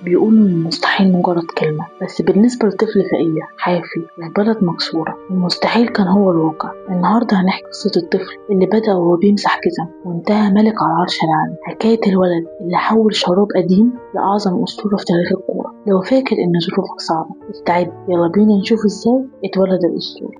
بيقولوا إن المستحيل مجرد كلمة، بس بالنسبة لطفل فقير حافي وفي بلد مكسورة المستحيل كان هو الواقع. النهاردة هنحكي قصة الطفل اللي بدأ وهو بيمسح جزم وانتهى ملك على عرش العالم، حكاية الولد اللي حول شراب قديم لأعظم أسطورة في تاريخ الكورة. لو فاكر إن ظروفك صعبة استعد، يلا بينا نشوف إزاي اتولد الأسطورة.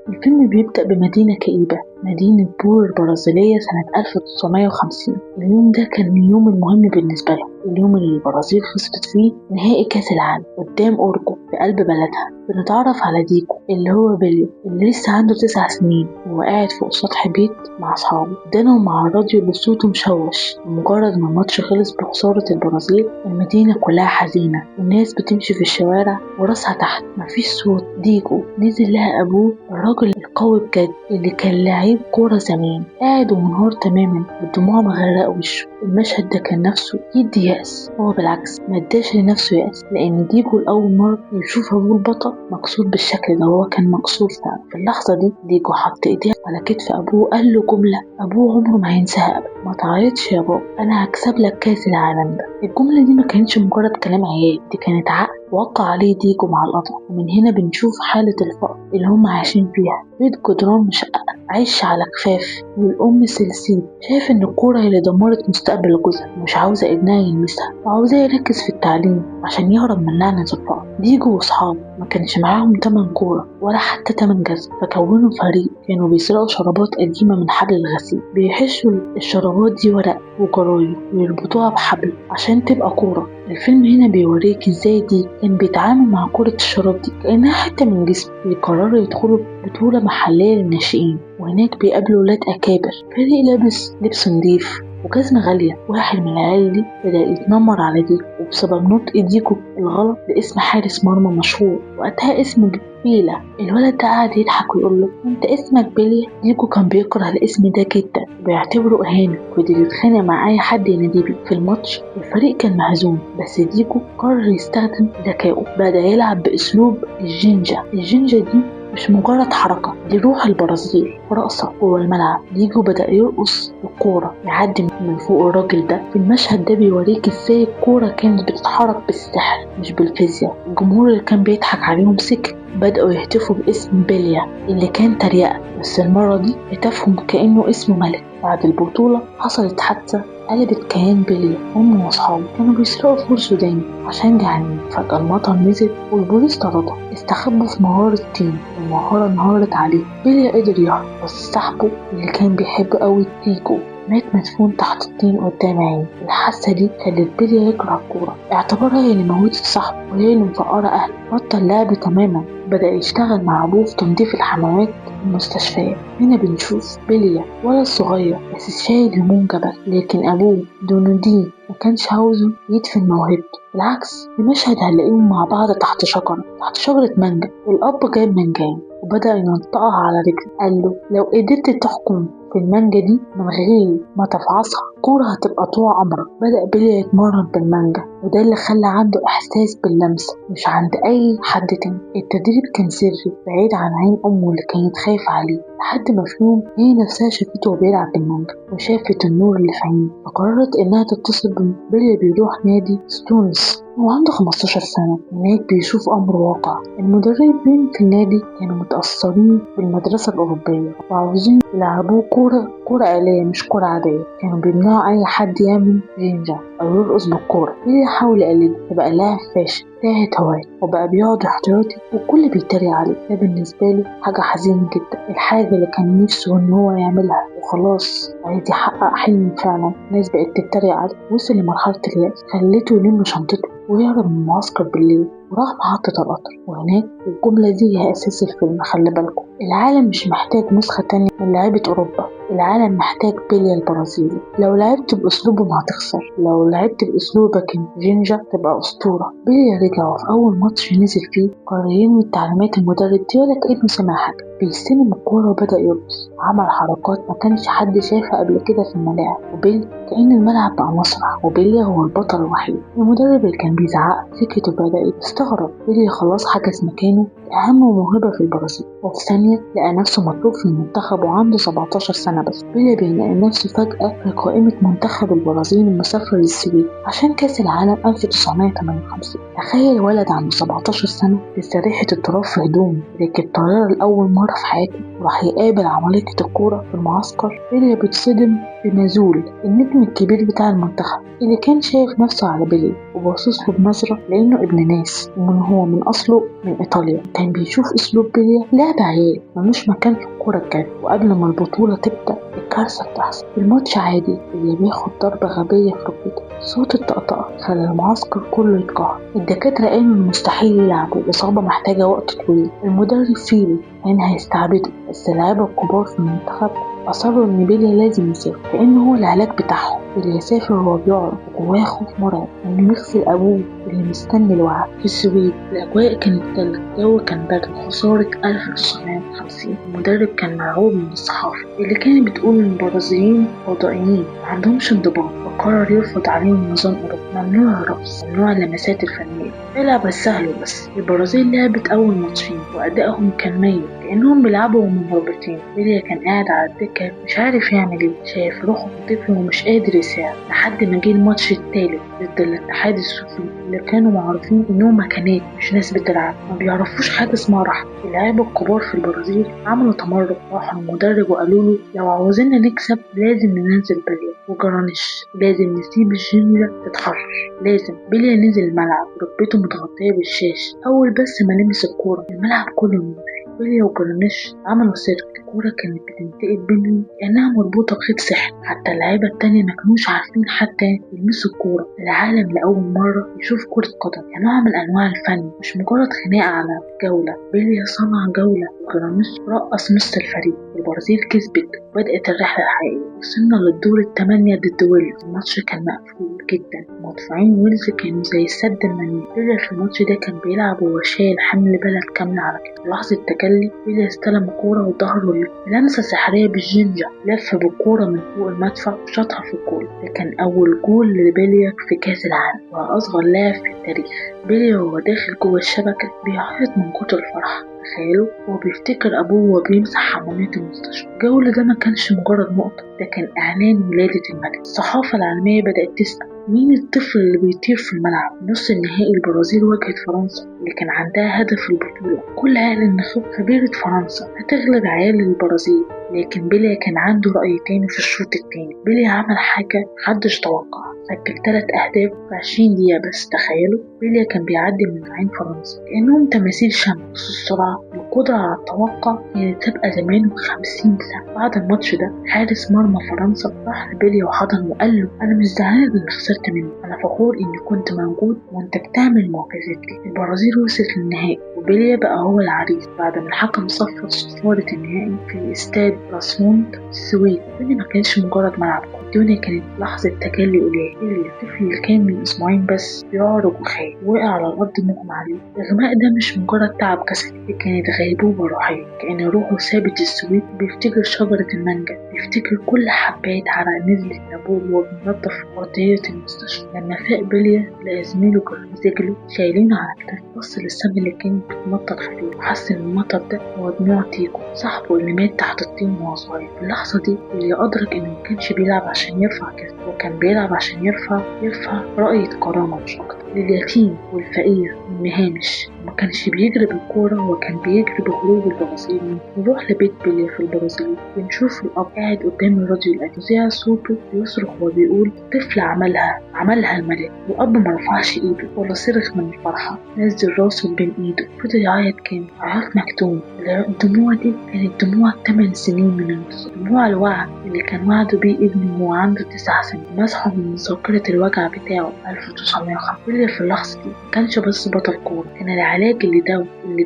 الفيلم بيبدأ بمدينة كئيبة، مدينة بور البرازيلية سنة 1950. اليوم ده كان اليوم المهم بالنسبة لهم، اليوم اللي البرازيل خسرت فيه نهائي كاس العالم قدام أورجو في قلب بلدها. بنتعرف على ديكو اللي هو بيلي اللي لسه عنده 9 سنين، وهو قاعد فوق سطح بيت مع أصحابه قدامهم مع الراديو اللي صوته مشوش. بمجرد ما الماتش خلص بخسارة البرازيل المدينة كلها حزينة، والناس بتمشي في الشوارع وراسها تحت، مفيش صوت. ديكو نزل لها أبوه الراجل القوي بجد اللي كان لعيب كورة زمان، قاعد ومنهار تماما والدموع مغرقة وشه. المشهد ده كان نفسه يدي يأس، هو بالعكس ما اداش لنفسه يأس، لأن ديجو لأول مرة يشوف أبوه البطل مكسور بالشكل ده، هو كان مكسور فعلا. في اللحظة دي ديجو حط ايديه على كتف أبوه وقال له جملة أبوه عمره ما هينساها أبدا: ما تعيطش يا بابا، أنا هكسب لك كاس العالم ده. الجملة دي ما كانتش مجرد كلام عيال، دي كانت عقل وقع عليه ديجو مع القطع. ومن هنا بنشوف حالة الفقر اللي هم عايشين فيها، بيت جدران مشققة، عيش على كفاف، والأم سلسيل شايف إن الكورة هي اللي دمرت مستقبل جوزها ومش عاوزة ابنها يلمسها، وعاوزاه يركز في التعليم عشان يهرب من لعنة الفقر. ديجو وأصحابه ما كانش معاهم تمن كورة ولا حتى تمن جزم، فكونوا فريق كانوا بيسرقوا شرابات قديمة من حبل الغسيل، بيحشوا الشرابات دي ورق وجرايد ويربطوها بحبل عشان تبقى كورة. الفيلم هنا بيوريك ازاي دي كان بيتعامل مع كرة الشراب دي كأنها حتة من جسمه. بيقرروا يدخلوا بطولة محلية للناشئين، وهناك بيقابلوا ولاد أكابر، فريق لابس لبس نضيف وجزمة غالية. واحد من العيال دي بدأ يتنمر على ديكو، وبسبب نطق ديكو الغلط لاسم حارس مرمى مشهور وقتها اسمه بيلا، الولد ده قعد يضحك ويقول له انت اسمك بيليا. ديكو كان بيكره الاسم ده جدا وبيعتبره اهانه، وفضل يتخانق مع اي حد يناديه بيه. في الماتش الفريق كان مهزوم، بس ديكو قرر يستخدم ذكائه، بدأ يلعب باسلوب الجينجا. الجينجا دي مش مجرد حركة، دي روح البرازيل، رقصة جوه الملعب. ديجو بدأ يرقص الكورة، يعدي من فوق الراجل ده. في المشهد ده بيوريك ازاي الكورة كانت بتتحرك بالسحر مش بالفيزياء. الجمهور اللي كان بيضحك عليهم سكت، بدأوا يهتفوا باسم بيليا اللي كان تريقة، بس المرة دي هتفهم كأنه اسمه ملك. بعد البطولة حصلت حادثة قلبت كيان بيليا. أمه وأصحابه كانوا بيسرقوا فول سوداني عشان جعانين، فجأة المطر نزل والبوليس طردهم، استخبوا في مغارة طين والمغارة انهارت عليه. بيليا قدر يهرب، بس صاحبه اللي كان بيحبه قوي ديجو مات مدفون تحت الطين قدام عينه. الحادثة دي خلت بيليا يكره الكورة، اعتبرها هي اللي موتت صاحبه وهي اللي مفقرة أهله. بطل لعب تماما، بدأ يشتغل مع أبوه في تنظيف الحمامات المستشفيات. هنا بنشوف بيليا ولد صغير بس شايل هموم جبل، لكن أبوه دونودين ما كانش عاوزه يدفن موهبته، بالعكس. في مشهد هنلاقيهم مع بعض تحت شجرة، تحت شجرة مانجا. الأب جاب مانجاية وبدأ ينطقها على رجله، قال له لو قدرت تحكم في المانجا دي من غير ما تفعصها كورة هتبقى طوع أمرك. بدأ بيليا يتمرن بالمانجا، وده اللي خلى عنده إحساس باللمسة مش عند أي حد تاني. التدريب كان سري بعيد عن عين أمه اللي كانت خايفة عليه، لحد ما في يوم هي نفسها شافته وهو بيلعب بالمانجا وشافت النور اللي في عينه، فقررت إنها تتصل بيليا. بيروح نادي ستونز وعنده 15 سنة، هناك بيشوف أمر واقع. المدربين في النادي كانوا متأثرين بالمدرسة الأوروبية وعاوزين يلعبوه كورة آلية مش كورة عادية، كانوا بيمنعوا أي حد يعمل جينجا أو يرقص بالكورة. بيليا حاول يقلده فبقى لاعب فاشل، تاهت هوايته وبقى بيقعد احتياطي والكل بيتريق عليه. ده بالنسبة له حاجة حزينة جدا، الحاجة اللي كان نفسه إن هو يعملها وخلاص عايز يحقق حلمه فعلا، الناس بقت تتريق عليه. وصل لمرحلة اليأس خلته يلم شنطته ويهرب من المعسكر بالليل وراح محطة القطر. وهناك الجملة دي هي أساس الفيلم، خلي بالكم العالم مش محتاج نسخة تانية من لعيبة أوروبا، العالم محتاج بيليا البرازيلي. لو لعبت بأسلوبهم هتخسر، لو لعبت بأسلوبك جينجا تبقى أسطورة. بيليا رجع وفي أول ماتش نزل فيه قرر ينوي تعليمات المدرب دي ولا كأنه سمع حاجة. بيستلم الكورة وبدأ يرقص، عمل حركات ما كانش حد شايفها قبل كده في الملاعب، وبيليا كأن الملعب بقى مسرح وبيليا هو البطل الوحيد. المدرب اللي كان بيزعق سكت وبدأ يستغرب، بيليا خلاص حجز مكانه في أهم موهبة في البرازيل، وفي ثانية لقى نفسه مطلوب في المنتخب وعنده 17 سنة بس. بيليه بيلاقي نفسه فجأة في قائمة منتخب البرازيل المسافر للسويد عشان كأس العالم 1958. تخيل ولد عنده 17 سنة لسه ريحة التراب في هدومه، ركب طيارة لأول مرة في حياته وراح يقابل عمالقة الكورة في المعسكر. بيليه بيتصدم بمازول النجم الكبير بتاع المنتخب اللي كان شايف نفسه على بيليه وباصص له بنظرة لأنه ابن ناس ومن هو من أصله من إيطاليا. كان بيشوف أسلوب بيليه لعب عيال ملوش مكان في الكورة الجد. وقبل ما البطولة تبدأ الكارثة بتحصل. الماتش عادي، اللي بياخد ضربة غبية في ركبته، صوت الطقطقة خلى المعسكر كله يتقهر. الدكاترة قالوا إنه مستحيل يلعب والإصابة محتاجة وقت طويل. المدرب فيلي كان هيستعبده، بس اللعيبة الكبار في المنتخب أصروا إن بيليه لازم يسافر لأنه هو العلاج بتاعهم. بيليه سافر وهو بيعرف وجواه خوف مرعب إنه يغسل أبوه اللي مستني الوعد. في السويد الأجواء كانت تلج، الجو كان برد، خسارة 1950. المدرب كان مرعوب من الصحافة اللي كانت بتقول إن البرازيليين فضائيين ما عندهمش انضباط، وقرر يرفض عليهم نظام أوروبا، ممنوع الرقص، ممنوع اللمسات الفنية، العب السهل وبس. البرازيل لعبت أول ماتشين وأدائهم كان ميت كأنهم بيلعبوا وهم مربوطين. بيليه كان قاعد على الدكة مش عارف يعمل ايه، شايف روحه طفل ومش قادر يساعد، لحد ما جه الماتش التالت ضد الاتحاد السوفيتي اللي كانوا معروفين انهم مكانات مش ناس بتلعب، ما بيعرفوش حاجة اسمها راحة. اللعيبة الكبار في البرازيل عملوا تمرد، راحوا للمدرب وقالوا له لو عاوزيننا نكسب لازم ننزل بيليه وجرانيش، لازم نسيب الجنجة تتحرر، لازم. بيليه نزل الملعب ركبته متغطيه بالشاش، اول بس ما لمس الكورة الملعب كله نور. بيليه وجرانيش عملوا سيرك، الكورة كانت بتنتقل بينهم كأنها مربوطة بخيط سحر، حتى اللعيبة التانية ما كانوش عارفين حتى يلمسوا الكورة. العالم لأول مرة يشوف كرة قدم كنوع من أنواع الفن، مش مجرد خناقة على جولة. بيليه صنع جولة وجرانيش رقص نص الفريق، البرازيل كسبت وبدأت الرحلة الحقيقية. وصلنا للدور الثمانية ضد ويلز، الماتش كان مقفول جدا، مدافعين ويلز كانوا زي السد المنيع. بيليه في الماتش ده كان بيلعب وهو شايل حمل بلد كاملة على كتفه. لحظة تجلي بيليه استلم الكورة وظهره لمسة سحرية بالجنجة، لف بالكورة من فوق المدفع وشاطها في الجول. ده كان أول جول لبيليه في كأس العالم وأصغر لاعب في التاريخ. بيليه وهو داخل جوه الشبكة بيعيط من كتر الفرحة، تخيلوا هو بيفتكر أبوه وهو بيمسح حمامات المستشفى. الجولة ده ما كانش مجرد نقطة، ده كان إعلان ولادة الملك. الصحافة العالمية بدأت تسأل مين الطفل اللي بيطير في الملعب. نص النهائي البرازيل واجهت فرنسا اللي كان عندها هدف البطولة، كل قال إن خبيرة فرنسا هتغلب عيال البرازيل، لكن بيليه كان عنده رأي تاني. في الشوط التاني بيليه عمل حاجة محدش توقعها، سجل 3 أهداف في 20 دقيقة بس. تخيلوا بيليه كان بيعدي من عين فرنسا كأنهم تماثيل شمع، بس السرعة والقدرة على التوقع كانت تبقى زمانه 50 سنة. بعد الماتش ده حارس مرمى فرنسا راح لبيليه وحضنه وقال له أنا مش زعلان إني خسرت منه، أنا فخور إني كنت موجود وأنت بتعمل معجزات دي. البرازيل وصلت للنهائي وبيليه بقى هو العريس بعد ما الحكم صفر صفارة النهائي في استاد راسموند السويد. الدنيا ما كانش مجرد ملعب، الدنيا كانت لحظة تجلي إلهي. بيليه الطفل اللي كان من أسبوعين بس بيعرج وخايف وقع على الأرض مغمى عليه. الإغماء ده مش مجرد تعب جسدي، دي كانت غيبوبة روحية، كأن روحه سابت السويد. بيفتكر شجرة المانجا، بيفتكر كل حباية عرق نزلت لأبوه وهو بينظف أرضية المستشفى. لما فاق بيليه لقى زميله رجله شايلينه على كتافه، بص للسما اللي كانت بتمطر خفيف وحس إن المطر ده هو دموع تيكو صاحبه اللي مات تحت الطين وهو صغير. في اللحظة دي اللي أدرك إنه مكانش بيلعب عشان يرفع كتفه، هو كان بيلعب عشان يرفع رأية كرامة مش أكتر لليتيم والفقير والمهامش. ما كانش بيجري بالكورة، هو كان بيجري بهروب البرازيليين. نروح لبيت بيليه في البرازيل، بنشوف الأب قاعد قدام الراديو القديم، مذيع صوته بيصرخ وبيقول طفل عملها الملك. الأب ما رفعش إيده ولا صرخ من الفرحة، نزل راسه بين إيده، فضل يعيط كان عياط مكتوم. الدموع دي كانت دموع 8 سنين من الانتصار، دموع الوعد اللي كان وعده بيه ابنه وهو عنده 9 سنين، مسحه من ذاكرة الوجع بتاعه 1905. بيليه في اللحظة دي ما كانش بس بطل كورة، كان العلاج اللي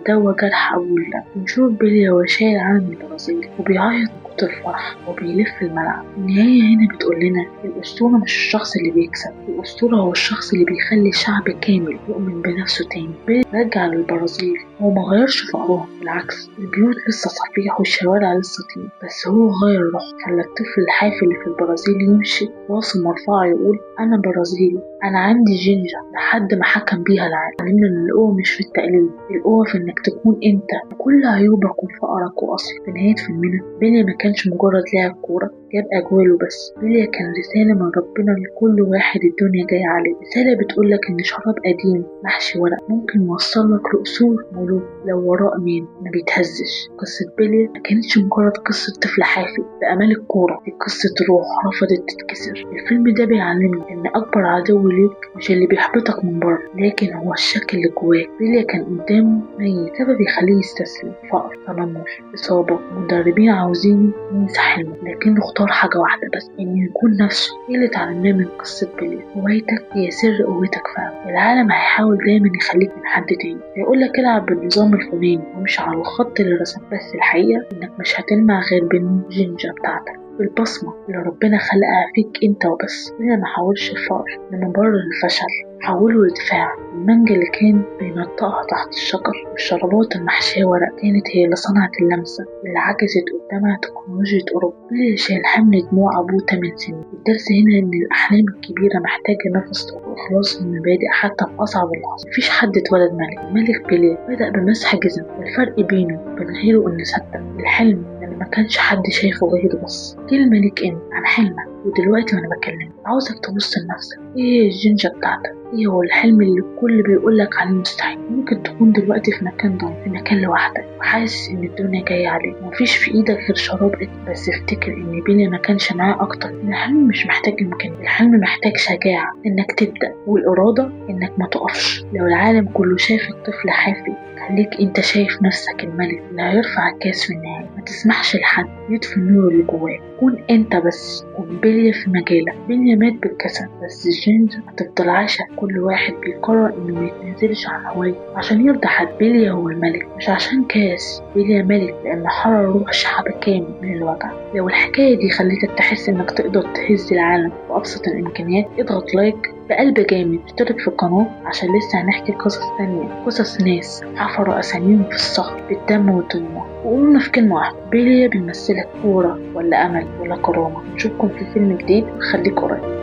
دوا جرح أبوه. بنشوف بيليه وهو شايل علم البرازيل وبيعيط من صوت الفرح وبيلف الملعب. النهاية هنا بتقول لنا الأسطورة مش الشخص اللي بيكسب، الأسطورة هو الشخص اللي بيخلي شعب كامل يؤمن بنفسه تاني. بيليه رجع للبرازيل، هو ما غيرش فقرهم، بالعكس البيوت لسه صفيح والشوارع لسه طين، بس هو غير روحه، خلى الطفل الحافي اللي في البرازيل يمشي راسه مرفوعة يقول أنا برازيلي، أنا عندي جينجا، لحد ما حكم بيها العالم. علمنا إن القوة مش في التقليد، القوة في إنك تكون أنت بكل عيوبك وفقرك وأصلك. في نهاية فيلمنا بيليه ما كانش مجرد لاعب كورة جاب أجواله بس، بيليه كان رسالة من ربنا لكل واحد الدنيا جاية عليه، رسالة بتقولك إن شراب قديم محشي ورق ممكن يوصلك لقصور ملوك لو وراء مين ما بيتهزش. قصة بيليه ما كانتش مجرد قصة طفل حافي بأمال الكورة، دي قصة روح رفضت تتكسر. الفيلم ده بيعلمنا إن أكبر عدو ليك مش اللي بيحبطك من بره، لكن هو الشك اللي جواك. بيليه كان قدامه ميت سبب يخليه يستسلم، فقر، تنمر، إصابة، مدربين عاوزينه ينسى حلمه، لكنه اختار حاجة واحدة بس، إنه يكون نفسه. إيه اللي اتعلمناه من قصة بيليه؟ هوايتك هي سر قوتك فعلا. العالم هيحاول دايما يخليك من حد تاني، هيقولك العب بالنظام الفلاني وامشي على الخط اللي رسمه، بس الحقيقة إنك مش هتلمع غير بالجينجا بتاعتك، بالبصمة اللي ربنا خلقها فيك انت وبس. بيليه ما حاولش الفقر لمبرر الفشل، حوله لدفاع. المانجا اللي كان بينطقها تحت الشجر والشرابات المحشية ورق كانت هي اللي صنعت اللمسة اللي عجزت قدامها تكنولوجيا أوروبا. بيليه شايل حمل دموع أبوه 8 سنين. الدرس هنا إن الأحلام الكبيرة محتاجة نفس وإخلاص للمبادئ حتى في أصعب اللحظات. مفيش حد اتولد ملك. الملك بيليه بدأ بمسح جزم، والفرق بينه وبين غيره إنه صدق الحلم لما ما كانش حد شايفه غيره بس. كلمة ليك انت عن حلمك، ودلوقتي وانا بكلمك عاوزك تبص لنفسك، ايه الجينجا بتاعتك؟ ايه هو الحلم اللي الكل بيقولك عليه مستحيل؟ ممكن تكون دلوقتي في مكان ضلمة، في مكان لوحدك، وحاسس ان الدنيا جايه عليك ومفيش في ايدك غير شراب، بس افتكر ان بيليه ما كانش معاه اكتر. الحلم مش محتاج امكانيات، الحلم محتاج شجاعه انك تبدا، والاراده انك ما تقفش. لو العالم كله شافك طفل حافي، خليك انت شايف نفسك الملك اللي هيرفع الكاس في النهايه. ما تسمحش لحد يطفي النور اللي جواك، كون انت بس، كون بيليه في مجالك. بيليه مات بالكسل، بس الجينجا هتفضل عايشه في كل واحد بيقرر انه ما يتنازلش عن هوايته عشان يرضى حد. بيليه هو الملك مش عشان كاس، بيليه ملك لان حرر روح شعب كامل من الوجع. لو الحكايه دي خلتك تحس انك تقدر تهز العالم بابسط الامكانيات، اضغط like بقلب جامد، اشترك في القناة عشان لسه هنحكي قصص تانية، قصص ناس حفروا أساميهم في الصخر بالدم والدموع. وقولنا في كلمة واحدة، بيليه بيمثلك كورة ولا أمل ولا كرامة؟ نشوفكم في فيلم جديد، خليك قريب.